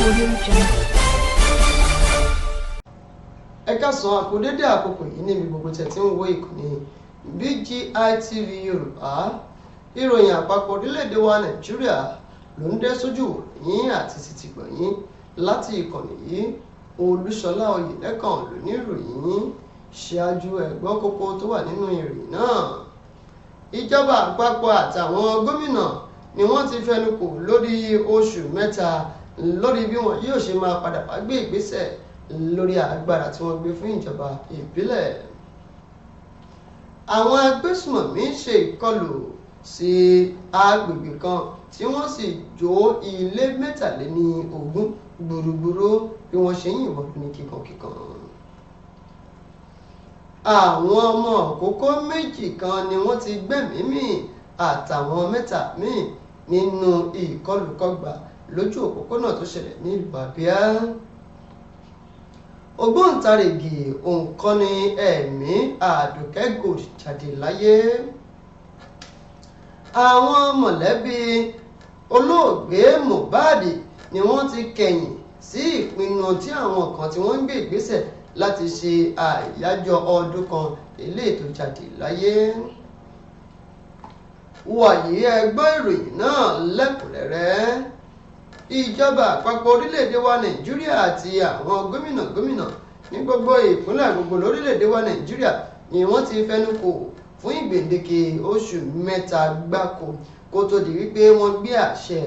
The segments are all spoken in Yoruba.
Audio Jungle. Ẹ káàsán, àkú dédé àkókò yìí níbi gbogbo tẹ̀ tí ń wo ìkànnì BGI TV Yorùbá. Ìròyìn àpapọ̀ orílẹ̀-èdè wa Nàìjíríà ló ń dé sójú yín àti títí gbọ̀nyín láti ìkànnì yìí. Olúṣọlá Oyèlẹ́kàn ló ní ìròyìn yín. Ṣáájú, ẹ gbọ́ kókó tó wà nínú ìròyìn náà. Ìjọba àpapọ̀ àtàwọn gómìnà ni wọ́n ti fẹnu kò lórí oṣù 3 lórí bí wọn yóò ṣe máa padà wá gbé ìgbésẹ̀ lórí agbára tí wọ́n gbé fún ìjọba ìbílẹ̀. Àwọn agbésùmọ̀mí ṣe ìkọlù sí agbègbè kan tí wọ́n sì jó ilé 23 gbùrùgbùrù bí wọ́n ṣe ń yìnbọn ní kíkankíkan. Àwọn ọmọ òkókó 2 kan ni wọ́n ti gbẹ́mìí mì àtàwọn 3 míì nínú ìkọlùkọgbà lójú òpópónà tó ṣẹlẹ̀ nílùú Àbíá. Ògbóǹtarìgì òǹkọ́ni ẹ̀mí Àdùkẹ́ Gold jáde láyé. Àwọn mọ̀lẹ́bí olóògbé Mohbad ni wọ́n ti kẹ̀yìn sí ìpinnu tí àwọn kan tí wọ́n ń gbé ìgbésẹ̀ láti ṣe àyájọ́ ọdún kan eléyìí tó jáde láyé. Wàyí, ẹ gbọ́ ìròyìn náà lẹ́kùnrẹ́rẹ́. Ìjọba àpapọ̀ orílẹ̀-èdè wa Nàìjíríà àti àwọn gómìnà gómìnà ní gbogbo ìpínlẹ̀ gbogbo lórílẹ̀-èdè wa Nàìjíríà ni wọ́n ti fẹnu kò fún ìgbèǹdéke oṣù 3 gbáko kó tó di wípé wọ́n gbé àṣẹ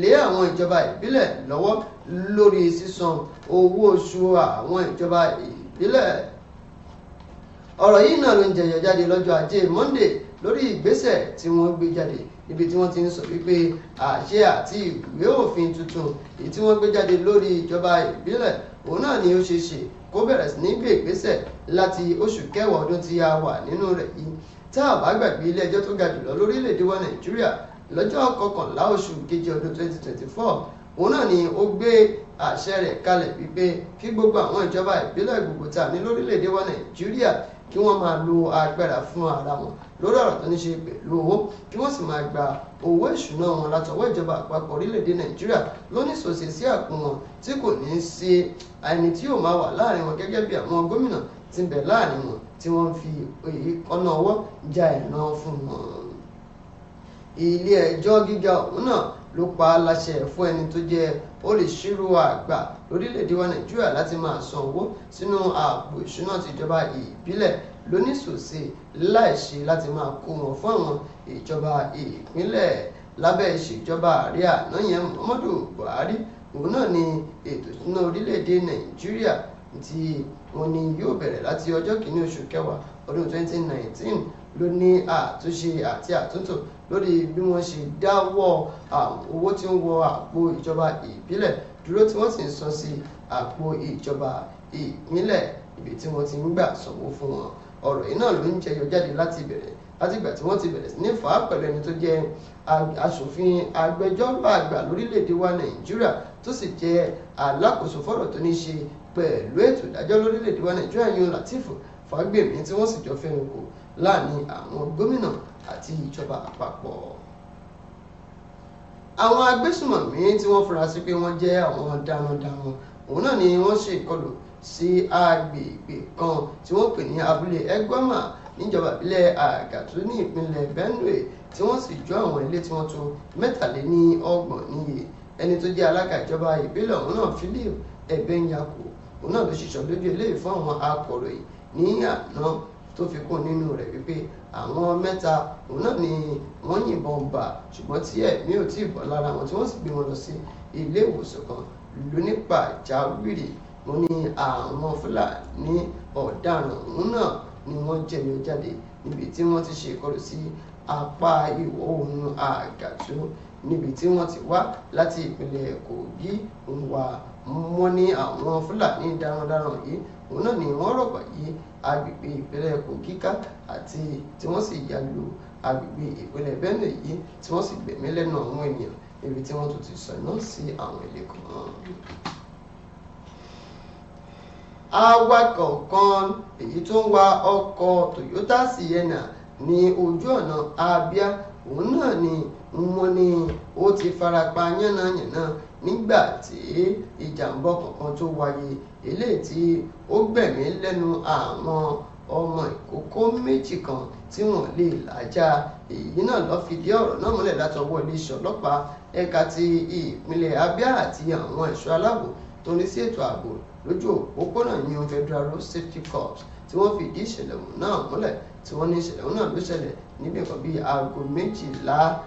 lé àwọn ìjọba ìbílẹ̀ lọ́wọ́ lórí sísan owó oṣù àwọn ìjọba ìbílẹ̀. Ọ̀rọ̀ yìí náà ló ń jẹyọ jáde lọ́jọ́ Ajé Monday lórí ìgbésẹ̀ tí wọ́n gbé jáde, níbi tí wọ́n ti ń sọ wípé àṣẹ àti ìwé òfin tuntun èyí tí wọ́n gbé jáde lórí ìjọba ìbílẹ̀ òun náà ni ó ṣeé ṣe kó bẹ̀rẹ̀ sí ní gbé ìgbésẹ̀ láti oṣù kẹwàá ọdún tí a wà nínú rẹ̀ yìí. Tá a bá gbàgbé, ilé ẹjọ́ tó ga jùlọ lórílẹ̀‐èdè wa Nàìjíríà lọ́jọ́ 11 oṣù keje ọdún 2024 òun náà ni ó gbé àṣẹ rẹ̀ kalẹ̀ wípé kí gbogbo àwọn ìjọba ìbílẹ̀ gbogbo tá a ní lórílẹ̀‐èdè wa Nàìjíríà kí wọ́n máa lo agbára fún ara wọn lórí ọ̀rọ̀ tó ní ṣe pẹ̀lú owó, kí wọ́n sì máa gba owó ìṣúná wọn látọwọ́ ìjọba àpapọ̀ orílẹ̀-èdè Nàìjíríà lóníṣòṣe sí àpò wọn, tí kò ní í sí ẹni tí yóò máa wà láàrin wọn gẹ́gẹ́ bí àwọn gómìnà tí ń bẹ láàrin wọn tí wọ́n fi ọ̀nà ọwọ́ já ẹ̀nà fún wọn. Ilé ẹjọ́ gíga ọ̀hún náà ló pa á láṣẹ fún ẹni tó jẹ́ olùṣirò àgbà lórílẹ̀‐èdè wa Nàìjíríà láti máa san owó sínú àpò ìṣúná tìjọba ìbílẹ̀ lóníṣòṣe láìṣe láti máa kó wọn fún àwọn ìjọba ìpínlẹ̀. Lábẹ́ ìṣèjọba ààrẹ àná yẹn Muhammadu Buhari, òun náà ni ètò ìṣúná orílẹ̀‐èdè Nàìjíríà tí wọ́n ní yóò bẹ̀rẹ̀ láti ọjọ́ 1 oṣù kẹwàá ọdún 2019 ló ní àtúnṣe àti àtúntò lórí bí wọ́n ṣe dáwọ́ owó tí ń wọ àpò ìjọba ìbílẹ̀ dúró tí wọ́n sì ń san sí àpò ìjọba ìpínlẹ̀ ibi tí wọ́n ti ń gbà sanwó fún wọn. Ọ̀rọ̀ yìí náà ló ń jẹyọ jáde láti bẹ̀rẹ̀ látìgbà tí wọ́n ti bẹ̀rẹ̀ sí ní fà á pẹ̀lú ẹni tó jẹ́ aṣòfin agbẹjọ́rò àgbà lórílẹ̀‐èdè wa Nàìjíríà tó sì jẹ́ alákòóso fọ́rọ̀ tó ní ṣe pẹ̀lú ètò ìdájọ́ lórílẹ̀‐èdè wa Nàìjíríà yun Lateef Fagbemi, tí wọ́n sì jọ fẹnu kò láàrin àwọn gómìnà àti ìjọba àpapọ̀. Àwọn agbésùmọ̀mí tí wọ́n fura sí pé wọ́n jẹ́ àwọn darandaran òun náà ni wọ́n ṣe ìkọlù sí agbègbè kan tí wọ́n pè ní abúlé Egbama níjọba ìbílẹ̀ Àgàtú ní ìpínlẹ̀ Benue, tí wọ́n sì jó àwọn ilé tí wọ́n tó 33 níye. Ẹni tó jẹ́ alága ìjọba ìbílẹ̀ ọ̀hún náà, Philip Ebenyako, òun náà ló ṣiṣọ́ lójú eléyìí fún àwọn akọ̀ròyìn ní àná, tó fi kún nínú rẹ̀ wípé àwọn 3 òun náà ni wọ́n yìnbọn bà, ṣùgbọ́n tí ẹ̀mí ò tí ì bọ́ lára wọn, tí wọ́n sì gbé wọn lọ sí ilé ìwòsàn kan lónípàjáwìrì. Wọ́n ní àwọn Fúlàní ọ̀daràn òun náà ni wọ́n jẹyọ jáde níbi tí wọ́n ti ṣe ìkọlù sí apá ìwọ̀ oòrùn Àgàtú níbi tí wọ́n ti wá láti ìpínlẹ̀ Kogi wá. Wọ́n ní àwọn Fúlàní darandaran yìí òun náà ni wọ́n rọ̀gbà yí agbègbè ìpínlẹ̀ Kogi ká àti tí wọ́n sì ya lu agbègbè ìpínlẹ̀ Benue yìí, tí wọ́n sì gbẹ̀mí lẹ́nu àwọn ènìyàn níbi tí wọ́n tún ti sọ iná sí àwọn ilé kan. Awakọ̀ kan èyí tó ń wa ọkọ̀ Toyota Sienna ní ojú ọ̀nà Abia òun náà ni wọ́n ní ó ti farapa yánnayànna. Nígbà tí ìjàmbá ọkọ̀ kan tó wáyé, eléyìí tí ó gbẹ̀mí lẹ́nu àwọn ọmọ ìkókó 2 kan tí wọ́n lè làjà. Èyí náà ló fìdí ọ̀rọ̀ náà múlẹ̀ látọwọ́ iléeṣẹ́ ọlọ́pàá ẹ̀ka ti ìpínlẹ̀ Abia àti àwọn ẹ̀ṣọ́ aláàbò tó ń rí sí ètò ààbò lójú òpópónà yun Federal Road Safety Corps, tí wọ́n fìdí ìṣẹ̀lẹ̀ náà múlẹ̀, tí wọ́n ní ìṣẹ̀lẹ̀ náà ló ṣẹlẹ̀ níbi nǹkan bíi aago 12,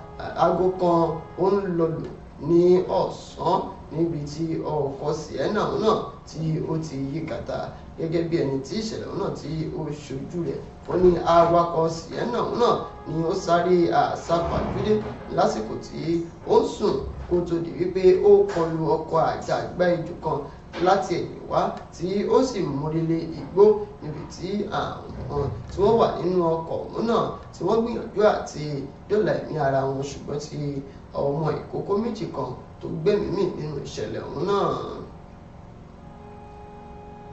aago 1 ó ń lọlù ní ọ̀sán, níbi tí ọkọ̀ Sienna náà tí ó ti yí kàtà. Gẹ́gẹ́ bí ẹni tí ìṣẹ̀lẹ̀ náà tí ó ṣojú rẹ̀, wọ́n ní awakọ̀ Sienna náà ni ó sáré àsápajúdé lásìkò tí ó ń sùn kó tó di wípé ó kọlu ọkọ̀ àjàgbá ejò kan láti ẹ̀yìn wá, tí ó sì mórílé igbó, níbi tí àwọn tí wọ́n wà nínú ọkọ̀ ọ̀hún náà tí wọ́n gbìyànjú àti dóòlà ẹ̀mí ara wọn, ṣùgbọ́n tí ọmọ ìkókó 2 kan tó gbẹ́mìí mì nínú ìṣẹ̀lẹ̀ ọ̀hún náà.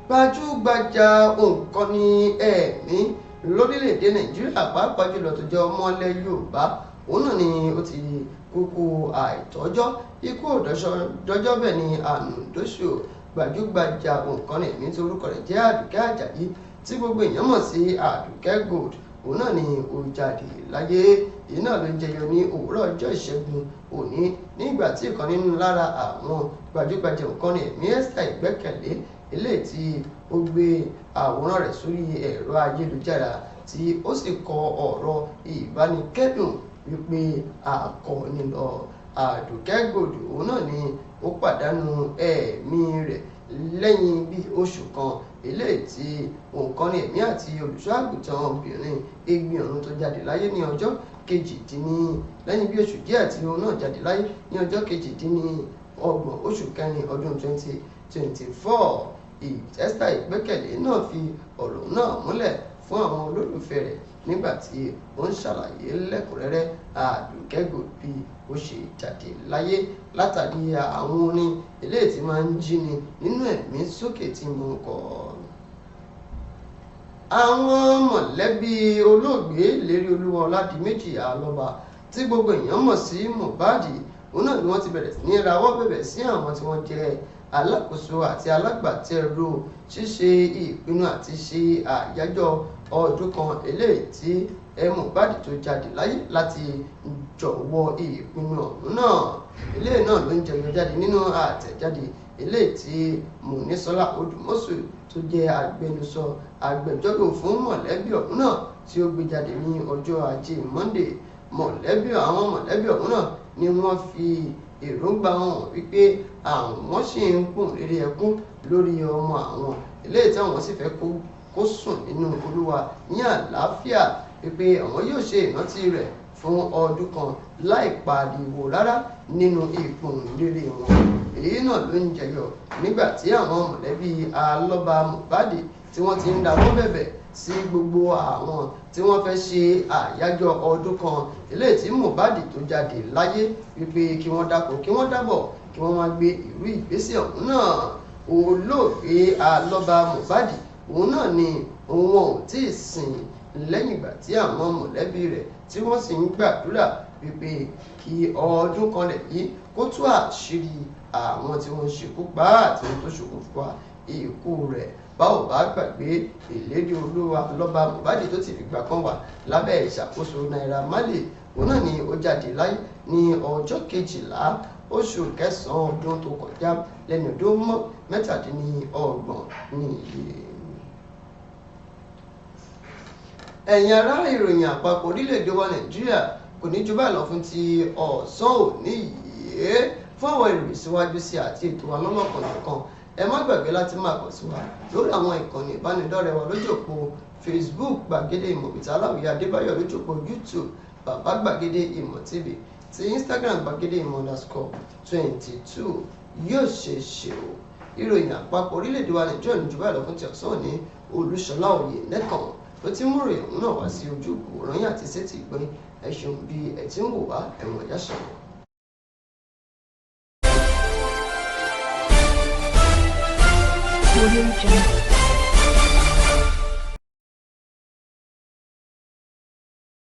Gbajúgbajà òǹkọ́ni ẹ̀mí lórílẹ̀‐èdè Nàìjíríà, pàápàá jùlọ tó jẹ́ ọmọ ilẹ̀ Yorùbá, òun náà ni ó ti kúkú àìtọ́jọ́. Ikú òdọ́jọ́ bẹ́ẹ̀ ni ànúdóṣù. Gbajúgbajà òǹkọ́ni ẹ̀mí tí orúkọ rẹ̀ jẹ́ Àdùkẹ́ Àjàyí, tí gbogbo èèyàn mọ̀ sí Àdùkẹ́ Gold, òun náà ni ó jáde láyé. Èyí náà ló ń jẹyọ ní òwúrọ̀ ọjọ́ Ìṣẹ́gun òní, nígbà tí ìkan nínú lára àwọn gbajúgbajà òǹkọ́ni ẹ̀mí Esther Ìgbẹ́kẹ̀lé, eléyìí tí ó gbé àwòrán rẹ̀ sórí ẹ̀rọ ayélujára, tí ó sì kọ ọ̀rọ̀ ìbánikẹ́dùn wípé akọni lọ. Àdùkẹ́ Gold òun náà ni ó pàdánù ẹ̀mí rẹ̀ lẹ́yìn bí oṣù kan eléyìí tí òǹkọ́ni ẹ̀mí àti olùṣọ́ àgùntàn obìnrin Egbin Ọ̀run tó jáde láyé ní ọjọ́ kejìdínní, lẹ́yìn bí oṣù díẹ̀ tí òun náà jáde láyé ní ọjọ́ 28 oṣù kẹrin ọdún 2024. Esther Ìgbẹ́kẹ̀lé náà fi ọ̀rọ̀ náà múlẹ̀ fún àwọn olólùfẹ́ rẹ̀ nígbà tí ó ń ṣàlàyé lẹ́kùnrẹ́rẹ́ Àdùkẹ́ Gold bí ó ṣe jáde láyé látàrí àwọn orin eléyìí tí máa ń jíni nínú ẹ̀mí sókè tí mo ń kọ. Àwọn mọ̀lẹ́bí olóògbé Ìlérí Olúwa Ọládìméjì Alọ́ba, tí gbogbo èèyàn mọ̀ sí Mohbad, òun náà ni wọ́n ti bẹ̀rẹ̀ sí ní rawọ́ bẹ̀bẹ̀ sí àwọn tí wọ́n jẹ́ alákòóso àti alágbàtẹrù ṣíṣe ìpinnu àti ṣe àyájọ́ ọdún kan eléyìí tí Mohbad tó jáde láyé láti jọ̀wọ́ ìpinnu ọ̀hún náà. Eléyìí náà ló ń jẹyọ jáde nínú àtẹ̀jáde eléyìí tí Mọ́nísọ́lá Odùmọ̀ṣù tó jẹ́ agbẹnusọ agbẹjọ́rò fún mọ̀lẹ́bí ọ̀hún náà tí ó gbé jáde ní ọjọ́ Ajé Monday. Àwọn mọ̀lẹ́bí ọ̀hún náà ni wọ́n fi èròǹgbà wọn hàn wípé àwọn ṣì ń kùn rere ẹkún lórí ọmọ àwọn, eléyìí tí àwọn sì fẹ́ kó sùn nínú Olúwa ní àlàáfíà, wípé àwọn yóò ṣe ìrántí rẹ̀ fún ọdún kan láì pariwo rárá nínú ìpòǹrere wọn. Èyí náà ló ń jẹyọ nígbà tí àwọn mọ̀lẹ́bí Alọ́ba Mohbad tí wọ́n ti ń rawọ́ bẹ̀bẹ̀ sí gbogbo àwọn tí wọ́n fẹ́ ṣe àyájọ́ ọdún kan eléyìí tí Mohbad tó jáde láyé, wípé kí wọ́n dákun, kí wọ́n dábọ̀, kí wọ́n má gbé irú ìgbésẹ̀ ọ̀hún náà. Olóògbé Alọ́ba Mohbad òun náà ni òun ò tí ì sìn lẹ́yìn ìgbà tí àwọn mọ̀lẹ́bí rẹ̀ tí wọ́n sì ń gbàdúrà wípé kí ọdún kan rẹ̀ yìí kó tú àṣírí àwọn tí wọ́n ń ṣekú pa àti ohun tó ṣokùnfà ikú rẹ̀. Bá ò bá gbàgbé, Ìlérí Olúwa Alọ́ba Mohbad tó ti fìgbà kan wà lábẹ́ ìṣàkóso Naira Marley, òun náà ni ó jáde láyé ní ọjọ́ 12 oṣù kẹsàn-án ọdún tó kọjá lẹ́ni ọdún 37 ní iye. Ẹ̀yin ará, ìròyìn àpapọ̀ orílẹ̀-èdè wa Nàìjíríà kò ní ju báyìí lọ fún ti ọ̀sán òní yìí. Fún àwọn ìròyìn síwájú sí àti ètò wa lọ́lọ́kan-ò-jọ̀kan, ẹ má gbàgbé láti máa kàn sí wa lórí àwọn ìkànnì ìbánidọ́rẹ̀ẹ́ wa lójú òpó Facebook Gbàgede Ìmọ̀ with Aláwìyé Adébáyọ̀, lójú òpó YouTube Bàbá Gbàgede Ìmọ̀ TV, ti Instagram Gbàgede Ìmọ̀ _22. Yóò ṣe ṣe o. Ìròyìn àpapọ̀ orílẹ̀-èdè wa Nàìjíríà ní ju báyìí lọ fún ti ọ̀sán òní. Olúṣọlá Oyènẹ́kàn ló ti mú ìròyìn ọ̀hún náà wá sí ojú ìwòran yín àti sétí ìgbọ́ yín. Ẹ ṣeun bí ẹ ti ń wò wá, ẹ̀wọ̀n ìyá ṣàwọn. Audio Jungle.